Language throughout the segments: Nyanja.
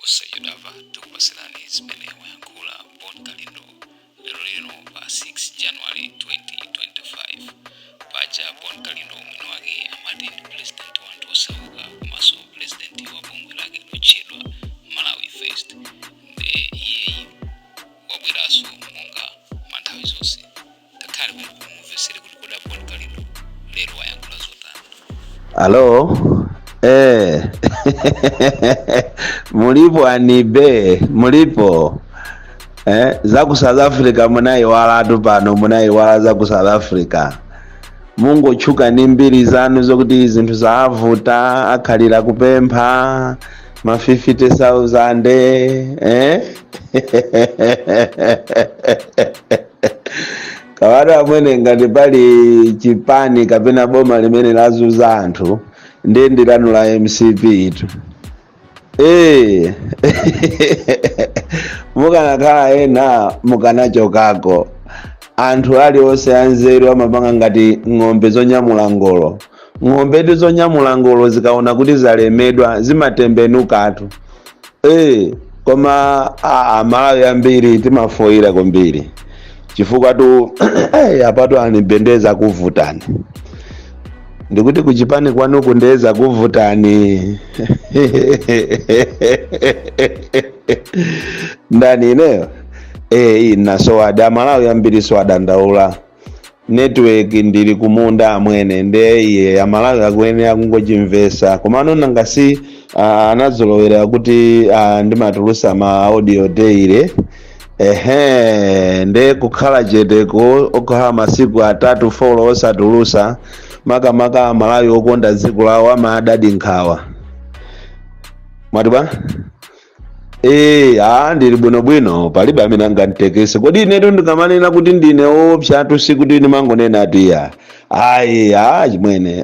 Posachedwapa tikupatsirani zimene wayankhula Bon Kalindo lero lino pa 6 January 2025. Paja Bon Kalindo mwini wake amati ndi president wa anthu osauka komanso president wa bungwe lake lotchedwa Malawi First. Nde iyeyi wabweranso monga mwa nthawi zonse. Takhalani pompo mumvetsere kuti kodi a Bon Kalindo lero ayankhula zotani. Alo? Eh. Mulipo anibe, mulipo. Eh, za ku South Africa munayiwalatu pano, munayiwala za ku South Africa. Mungotchuka ndi mbiri zanu zokuti zinthu zavuta, akhalira kupempha ma 50,000 eh? Kawatu amwene, ngati pali chipani kapena boma limene lazuza anthu ndiye ndi lanu la mcp itu. Eh. Mukanakhala ena mukanachokako. Anthu aliwonse anzeru amapanga ngati ng'ombe zonyamula ngolo. Ng'ombetu zonyamula ngolo zikaona kuti zalemedwa zimatembenukatu. Eh, koma Amalawi ambiri timafoyira kwambiri chifukwa tu apatu anibende zakuvutani, ndikuti kuchipani kwanuku ndiye zakuvutani. Ndani ineyo? Eh, inasowadi. Amalawi ambiri so adandaula network, ndili kumunda amwene, nde iye Amalawi akuyenera kungochimvesa. Komano nanga si anazolowera kuti ndimatulusa ma audio daily. Ehe, nde kukhala cheteko okhala masiku 3 4 osatulusa, makamaka Amalawi okonda dziko lawo amadadi nkhawa. Mwati bwa? Ee, ndili bwinobwino, palibe amene anganditekese. Kodi inetu ndikamanena kuti ndine woopsatu sikuti ndimangonena atu iya. Ayi, chimwene.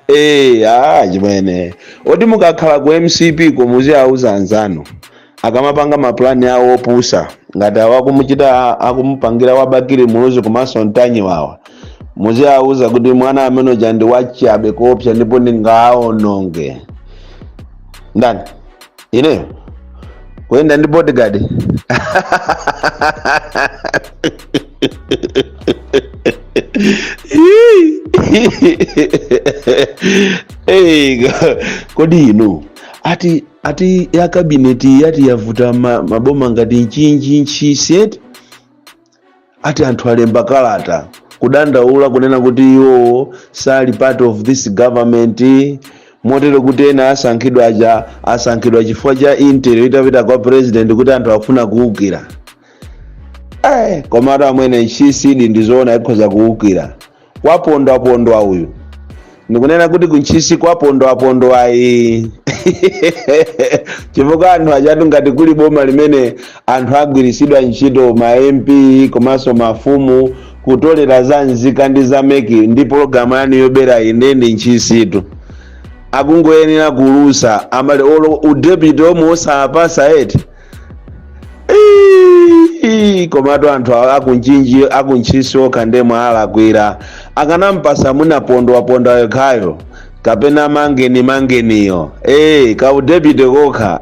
Ee, chimwene. Oti mukakhala ku MCP ko muziauza anzanu akamapanga mapulani awo opusa ngati awo akumuchita akumupangira wa Bakili Muluzi komanso Mtanyiwawa, muziauza kuti mwana amene uja ndi wachabe koopsa ndipo ndingaononge. Ndani ineyo kuyenda ndi bodyguard? Hey, kodi inu ati ya kabineti yati yavuta maboma ngati Mchinji Ntchisi eti ati anthu alemba kalata kudandaula kunena kuti iwowo sali part of this government, motero kuti ena asankhidwa aja asankhidwa chifukwa cha intel itapita kwa president kuti anthu afuna kuwukira. Komatu amwene, Ntchisidi ndizoona ikhoza kuwukira. Kwapondwapondwa uyu, ndikunena kuti kuNtchisi kwapondwapondwa ayi, chifukwa anthu ajatu ngati kuli boma limene anthu agwiritsidwa ntchito ma MP komanso mafumu kutolera za nzika ndi za MEC ndi pologalamu yanu yobera inde ndi Ntchisitu. Akungoyenera kulusa amale olo udepute omwe osapasa eti. Ii, komatu anthu akuNchinji akuNtchisi okha ndiye mwalakwira. Akanampasa mwina pondwapondwa yekhayo kapena mangeni mangeniyo, kaudepute kokha.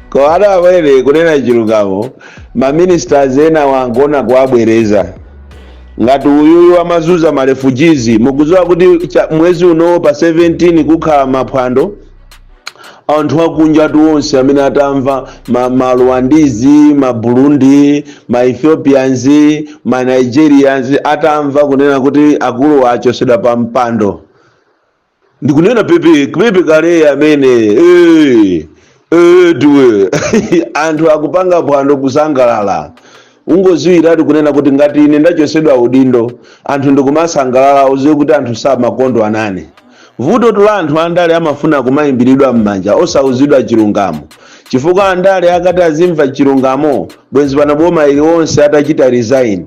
Komatu amwene, kunena chilungamo, maministers ena wangona kuwabwereza ngati uyuyu amazuza ma refugees. Mukudziwa kuti mwezi uno pa 17 kukhala maphwando anthu akunja tu onse amene atamva ma Rwandese, ma Burundi, ma Ethiopians, ma Nigerians atamva kunena kuti akulu achosedwa pa mpando, ndikunena pepe pepe kale amene tuwe anthu akupanga phwando kusangalala. Ungoziwiratu kunena kuti ngati ine ndachosedwa udindo anthu ndikumasangalala, uziwe kuti anthu samakondwa nane. Vuto la anthu andale amafuna kumayimbiridwa m'manja osauzidwa chilungamo, chifukwa andale akati azimva chilungamo bwenzi pano boma ili onse atachita resign.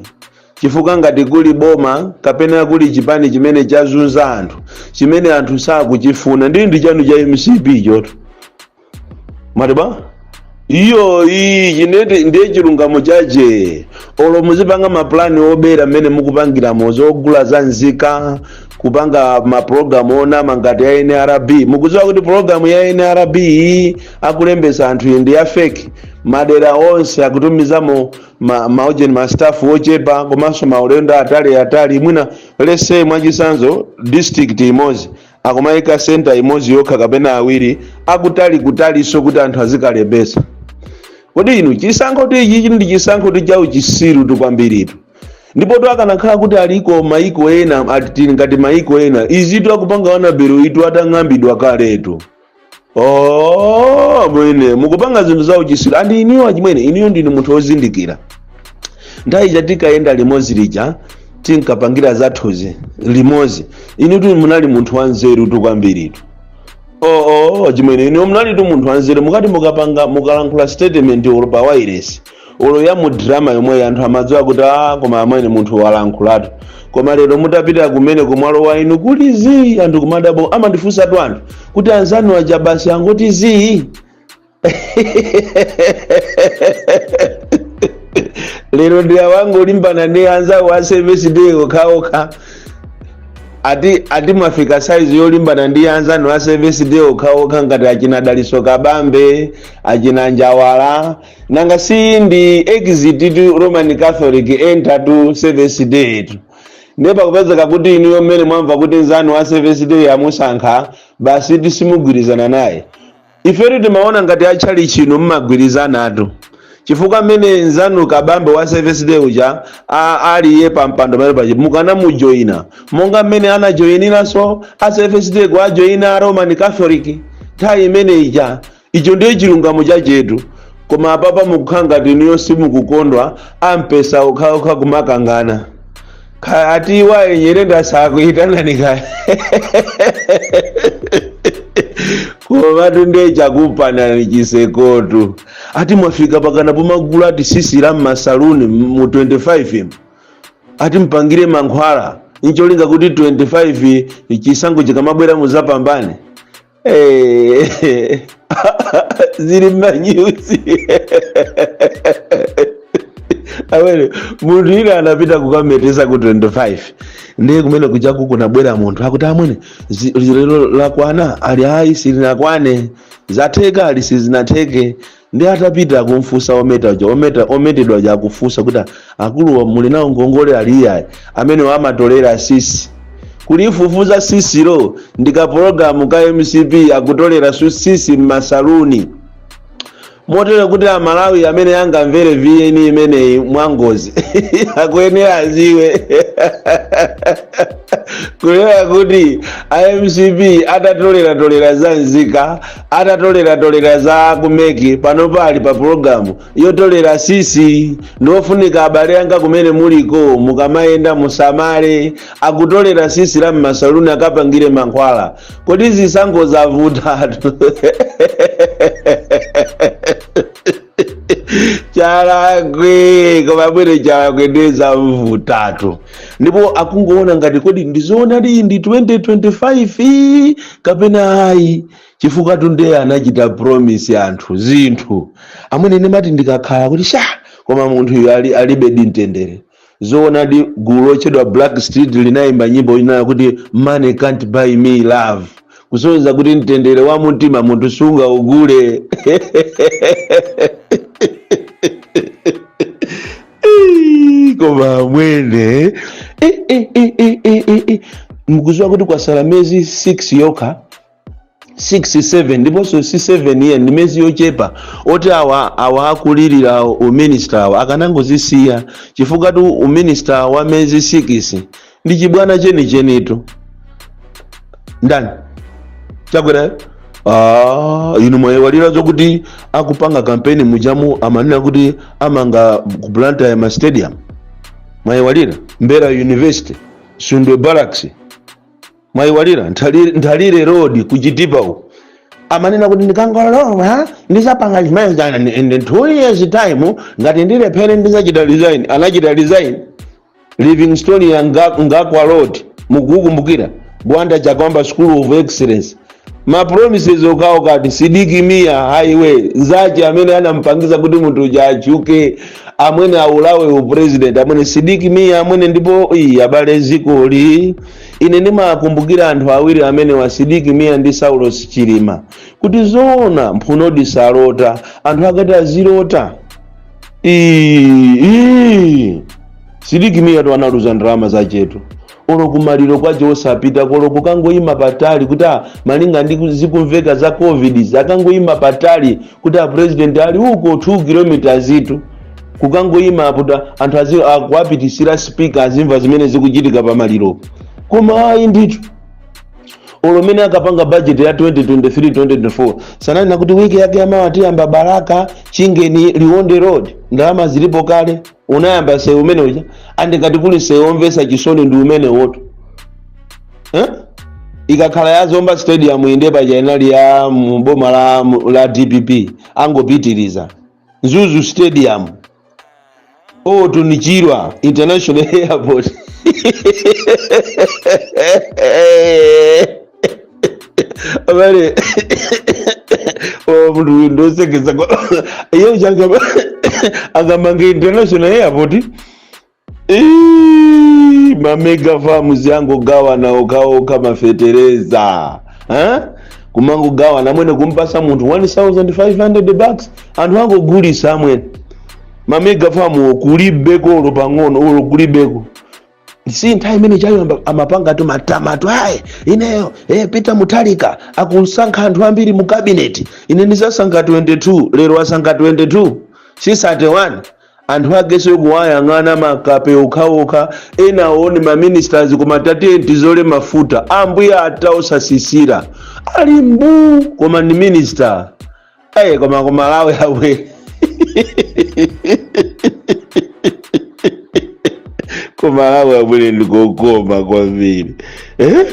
Chifukwa ngati kuli boma kapena kuli chipani chimene chazunza anthu, chimene anthu sakuchifuna, ndi chanu cha MCP choto. Mwati bwa? Iyo iyi chineti ndiye chilungamo chache. Olo muzipanga mapulani obera mmene mukupangiramo zogula za nzika, Kupanga mapulogalamu onama ngati ya NRB. Mukudziwa kuti pulogalamu ya NRB iyi akulembesa anthu iyi ndi ya fake. Madera onse akutumizamo maujeni, ma staff ochepa komanso maulendo atali atali. Mwina let's say, mwachisanzo, district imodzi akumayika center imodzi yokha kapena awiri akutali kutaliso kuti anthu azikalembesa. Kodi inu, chisankho ichi ndi chisankho cha uchisiru tu kwambiritu. Ndipo tu akanakhala kuti aliko maiko ena, ati ngati maiko ena, izitu akupanga wanabero itu atang'ambidwa kaletu. Oh, mwene mukupanga zinthu za uchisiru. Andi iniyo achimwene, iniyo ndinu munthu wozindikira. Nthawi ija tikayenda limodzi lija, tinkapangira zathuzi limodzi, inu tu munali munthu wanzeru tu kwambiritu. Oo, chimwene, inu munali tu munthu wanzeru. Mukati mukapanga, mukalankhula statement olo pa wireless olo ya mu drama yomwe, anthu amadziwa kuti a koma amwene munthu walankhulatu. Koma lero mutapita kumene kumwalo wa inu kuli zii, anthu kumadabo amandifunsatu anthu kuti anzanu aja basi angoti zii. Lero ndi awangolimbana ndi anzawo a Seventh Day okhaokha. Ati mwafika saizi yolimbana ndi anzanu a Seventh Day okhaokha, ngati achina Daliso Kabambe, achina Njawala. Nanga si ndi exit to Roman Catholic, enter to Seventh Day tu. Ndiye pakupezeka kuti inuyo mmene mwamva kuti nzanu wa Seventh Day amusankha, basi tisimugwirizana naye. Ifetu timaona ngati atchali chino mmagwirizanatu, chifukwa mmene nzanu Kabambe wa Seventh Day uja aliye pa mpando pamene paja, mukanamujoyina monga mmene anajoyiniranso a Seventh Day kuajoyina a Roman Catholic nthawi imene ija. Icho ndiye chilungamo chachetu. Koma apapa mukukhala ngati inuyo simukukondwa, ampesa okhaokha kumakangana. Kaya ati waye Nyirenda sakuyitanani kaya, komatu ndiye chakupanani chisekotu. Ati mwafika pakana pomagula ati sisi la mmasaluni mu 25 imu, ati mpangire mankhwala ncholinga kuti 25 chisankho chikamabwera muzapambane. Eh, zili mmanyuzi awere. Munthu ina anapita kukametesa ku 25, ndiye kumene kujaku kunabwera munthu akuti, "Amwene, lero lakwana?" Ali, "Ayi, silinakwane." "Zatheka?" Ali, "Sizinatheke." Ndi atapita kumfunsa ometa uja, ometa ometedwa uja akufunsa kuti, "Akuluwa muli nawo ngongole?" Ali, "Iyayi." Amene amatolera sisi, kulifufuza sisilo ndi kapologalamu ka MCP, akutolera sisi m'masaluni, motero kuti Amalawi amene angamvere VN imeneyi mwangozi akuyenera aziwe kunena kuti iMCP atatoleratolera za nzika, atatoleratolera za ku MEC, panopa ali pa pulogalamu yotolera sisi. Ndiofunika abale anga kumene muliko, mukamayenda musamale, akutolera sisi la mmasaluni akapangire mankhwala. Kodi zisankho zavutatu? Chalakwe, koma bwere Chalakwe ndiye zamvutatu. Ndipo akungoona ngati kodi ndizoonadi ndi 2025 kapena ayi, chifukwa tunde anachita promise anthu zinthu. Amwene, ndimati ndikakhala kuti sha, koma munthu uyu alibe di mtendere. Zoonadi, gulu lotchedwa Black Street linayimba nyimbo inayo kuti "Money can't buy me love", kusonyeza kuti mtendere wa mumtima munthu sungaugule. Koma amwene, mukuziwa kuti kwasala miyezi 6 yokha, 6, 7, ndiponso si 7 iye, ndi miyezi yochepa. Oti awa akulirira uminista awa akanangozisiya, chifukwa tu uminista wa miyezi 6 ndi chibwana chenichenitu. Ndani? Chakwera? Ah, inu mwayiwalira zokuti akupanga kampeni mujamu amanena kuti amanga ku Blantyre ma stadium? Mwayiwalira Mbera University, Sundwe Barracks? Mwayiwalira Nthalire Road ku Chitipa uko? Amanena kuti ndikangolowa ndizapanga chimene chana in 2 years time, ngati ndilephere ndizachita resign. Anachita resign. Livingstonia Ngakwa Road mukukumbukira? Gwanda Chakwamba School of Excellence, Ma promises okaoka ati Sidik Mia highway nzache amene anampangiza kuti munthu uja achuke, amwene aulawe upresident, amwene Sidik Mia amwene. Ndipo iyi abale, zikoli ine ndimakumbukira anthu awiri amene wa Sidik Mia ndi Saulos Chilima, kuti zoona mphunodi salota, anthu akati azilota. Ii, Sidik Mia to analuza ndalama zachetu, olo kumaliro kwache osapita, kolo kukangoyima patali kuti malinga ndi zikumveka za COVID, akangoyima patali kuti a president ali uko 2 kilometers itu, kukangoyima apo anthu akuwapitisira speaker azimva zimene zikuchitika pamaliro. Koma ayi ndithu, olo mene akapanga budget ya 2023 2024 sananena kuti wiki yake yamawa tiyamba Balaka Chingeni Liwonde Road, ndalama zilipo kale. Unayamba sewu umene uja, andikati kuli sewu omvesa chisoni ndi umene woto, eh? Ikakhala ya Zomba Stadium inde paja inali ya mboma la DPP, angopitiriza Mzuzu Stadium, Orton Chirwa International Airport. Abale, oh, munthu uyu ndosekesa iye changa angamanga international airport. Ii, ma mega farms angogawana okaoka mafetereza, eh? Kumangogawana amwene, kumpasa munthu 1500 bucks, anthu angogulisa amwene. Ma mega farm kulibeko olo pang'ono, olo kulibeko. Si nthawi imene chayo amapanga tu matamatu, ayi ineyo, Peter Mutharika akusankha anthu ambiri mu cabinet, ine ndizasankha 22. Lero asankha 22, si 31. Anthu ake kuwayang'ana makape okhaokha, ena aone ma ministers, koma tatiye tizole mafuta, ambuye ataosasisira ali mbu, koma ndi minister. Ayi, koma kumalawi abwe, kumalawi abwere ndikokoma kwambiri, eh?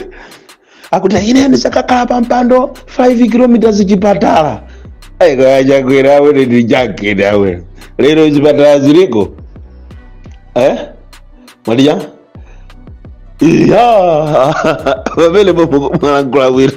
Akuti ine ndisakakhala pa mpando 5 kilometers chipatala. Ayi, kaya Chakwera awene ndi jakete awene, lero chipatala ziliko, eh? Mwalija iya pamene mwalankhula bwino.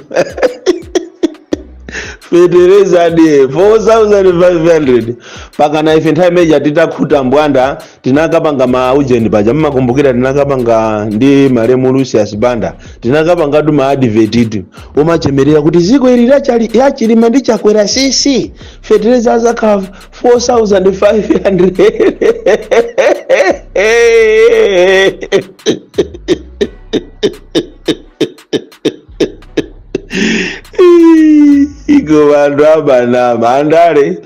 Fetereza ndiye 4500, pakana ife nthawi imeja titakhuta mbwanda tinakapanga ma ujeni paja, mmakumbukira tinakapanga ndi malemu Lucius Banda, tinakapangatu ma advert umachemerera kuti ziko ili ya Chilima ndi Chakwera sisi fetereza azakhala 4500. Iko vantu amanama andale,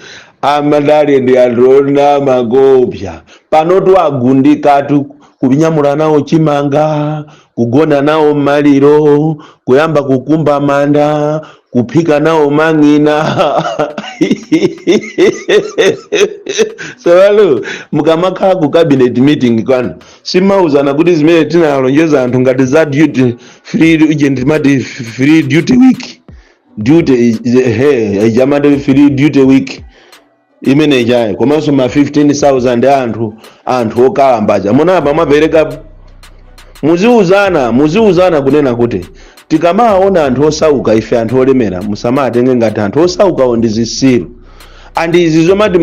amadale ndi anthu onama kopya. Panotu agundikatu kunyamula nawo chimanga, kugona nawo mmaliro, kuyamba kukumba manda, kuphika nawo mang'ina. Sewalo mukamakhala ku cabinet meeting kwanu, simauzana kuti zimene tinalonjeza anthu ngati za duty free, uje ndimati free duty week, duty he jamati free duty week imene ijayo, komanso ma 15,000 anthu okalambaja munapa mwapereka. Muziuzana, muziuzana kunena kuti tikamaona anthu osauka, ife anthu olemera musamatenge ngati anthu osaukawo ndi zisiru. Andi izi zomati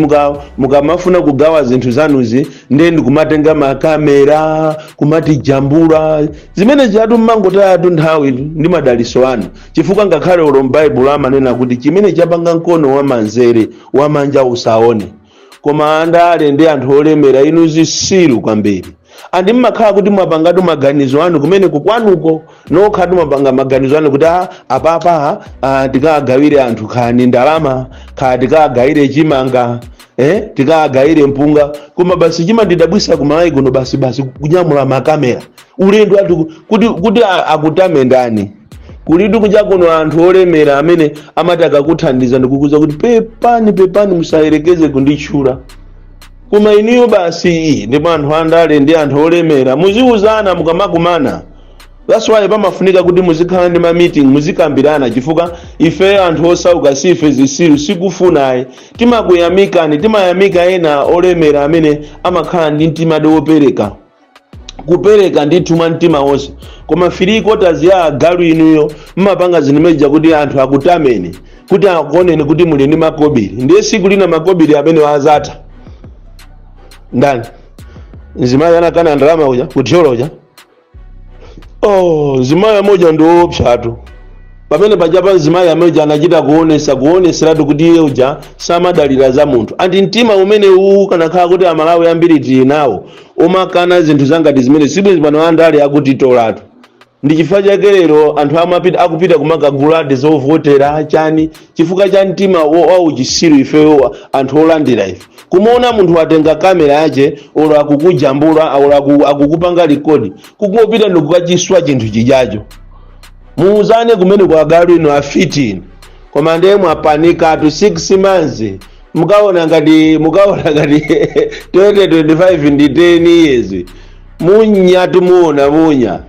mukamafuna kugawa zinthu zanuzi ndiye ndikumatenga makamera kumati jambula zimene zatu, mmangotayatu nthawi ndi madaliso anu, chifukwa ngakhale ulo m'Baibulo amanena kuti chimene chapanga mkono wamanzere wamanja usaone. Koma andale ndi anthu olemera inu zisiru kwambiri, andi mmakhala kuti mwapangatu maganizo anu kumene kukwanuko nokhatu mwapanga maganizo anu kuti apapa tikagawire anthu khani ndalama, kha tikagawire chimanga, tikagawire mpunga. Koma basi chimandidabwisa kumalawi kuno, basi basi kunyamula makamera ulendo atu kuti akutame ndani? Kulitu kuja kuno anthu olemera amene amati akakuthandiza ndikukuza kuti pepani pepani musayerekeze kunditchula. Koma iniyo basi, ndipo anthu andale ndi anthu olemera muziuzana mukamakumana. That's why pamafunika kuti muzikhala ndi ma meeting, muzikambirana, chifukwa ife anthu osauka sife zisiru, sikufunayi timakuyamikani, timayamika ena olemera amene amakhala ndi mtima wopereka. Kupereka ndithu mwa mtima wonse, koma three quarters ya agalu inuyo mmapanga zimeneja kuti anthu akutameni, kuti akuoneni kuti muli ndi makobiri. Ndiye siku lina makobiri amene azatha. Ndani mzimayi anakana ndalama uja kuthyola uja? Oh, mzimayi amoja ndi woopsatu. Pamene pajapa mzimayi amoja anachita kuonesa, kuoneseratu kuti iye uja samadalira za munthu. Anti mtima umene uwu kanakhala kuti Amalawi ambiri tili nawo, umakana zinthu zangati zimene sibwezi pano andale akutitolatu. Ndi chifukwa chake lero anthu amapita, akupita kumakagula zovotera chani, chifukwa cha mtima wa uchisiru. Ifeyo anthu olandira ife, kumaona munthu atenga kamera yache, olo akukujambula, olo akukupanga record, kungopita ndikukachiswa chinthu chijacho. Muuzane kumene kwa agalu ino, afiti. Koma ndiye mwapanikatu. 6 months mukaona ngati 2025 ndi 10 years. Munya, tumuona munya.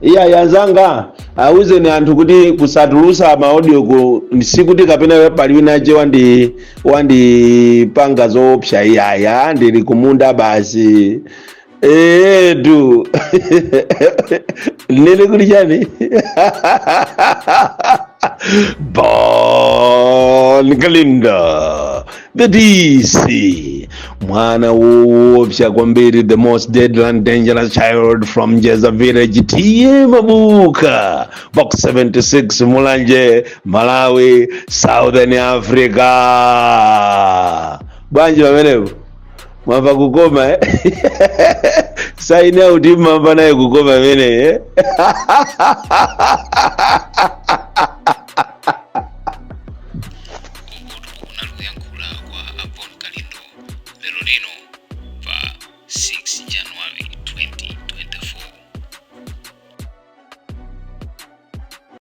Iya, yanzanga, awuzeni anthu kuti kusatulusa ma audio ku sikuti kapena pali winache wandipanga zoopsa. Iyaya, ndili kumunda basi. Etu nene kuli chani? Bon Kalindo, the DC, mwana woopsa kwambiri, the most deadly and dangerous child from Njeza village, T/A Mabuka, Box 76, Mulanje, Malawi, Southern Africa. Bwanji pamenepo? Mwamva kukoma, eh? Sign out, mwamva naye kukoma imene, eh?